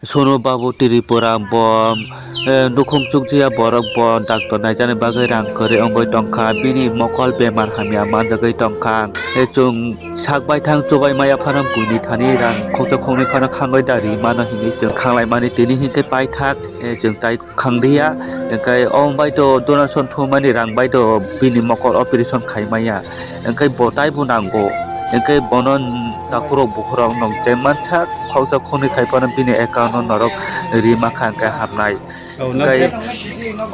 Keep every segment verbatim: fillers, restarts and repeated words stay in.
Sonu Babu Tripura bo, eh, nukhung chukjaya borok bo doctor naijani bagwi rang kwrwi wngwi tongkha, bini mokol bemar hamya manjagwi tongkha. Eh, chwng sak baithang chubai maya phano buini thani rang khoksa khoknwi phano khangwi da ri mano hinwi chwng khanglai mani, tini hinkhe paithak, eh, chwng tai khangdiya. Hinkhe omo bai to donation thumani rang bai to bini mokol operation khai maya. Hinkhe bo taibo nango. Hinkhe bono takhurok bukhurok nog je mansak khoksa khoknwi khai phano bini account o norok ri mankha hinkhe hapnai. Hinkhe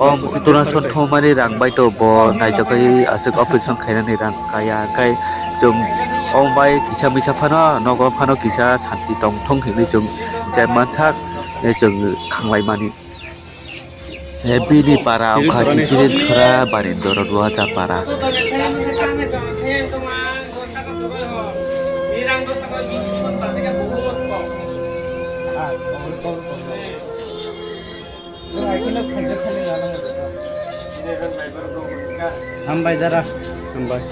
o donation thumani rang bai to bo naijagwi aswk operation khainani rang kaya. Hinkhe chwng omo bai kisa misa phano nogo phano kisa santi tongthung hinwi chwng je mansak, eh, chwng khanglai mani. Eh, bini para wngkha Chichiring Sora Barindoro Duacha para. Hambai dara. Hambai.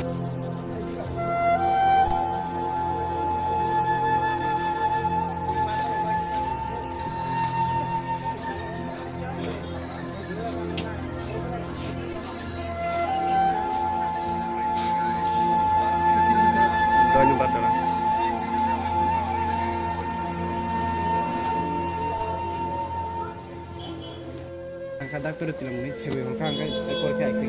Ang kha doctor twilang mani sebai hwn kha, ang khe porikha hai khe.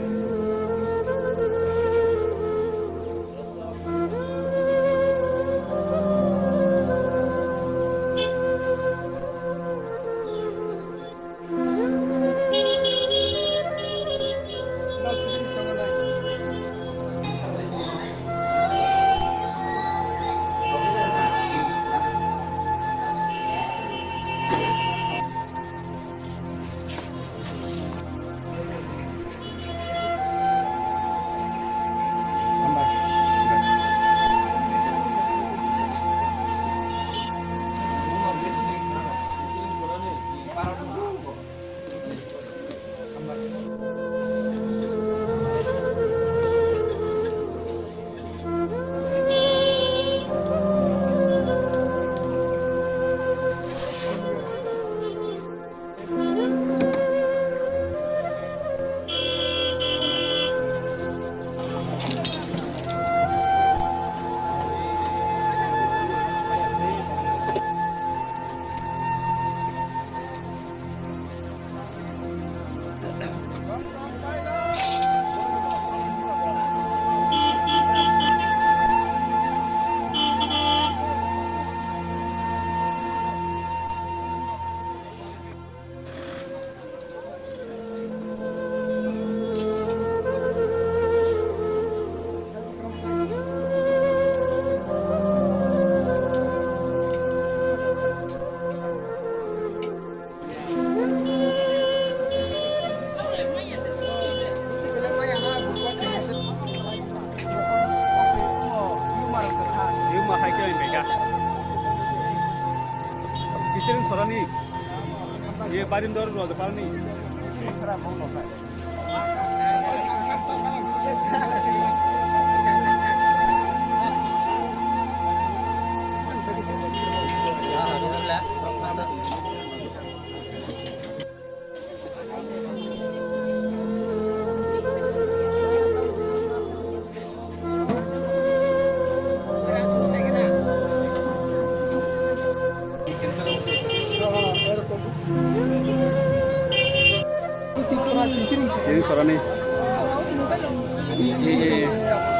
Yuma hai khe bai ka. Chichiring Sorani. Ye Barindoro Duacha parani. Sini suaranya. Iya, iya, iya.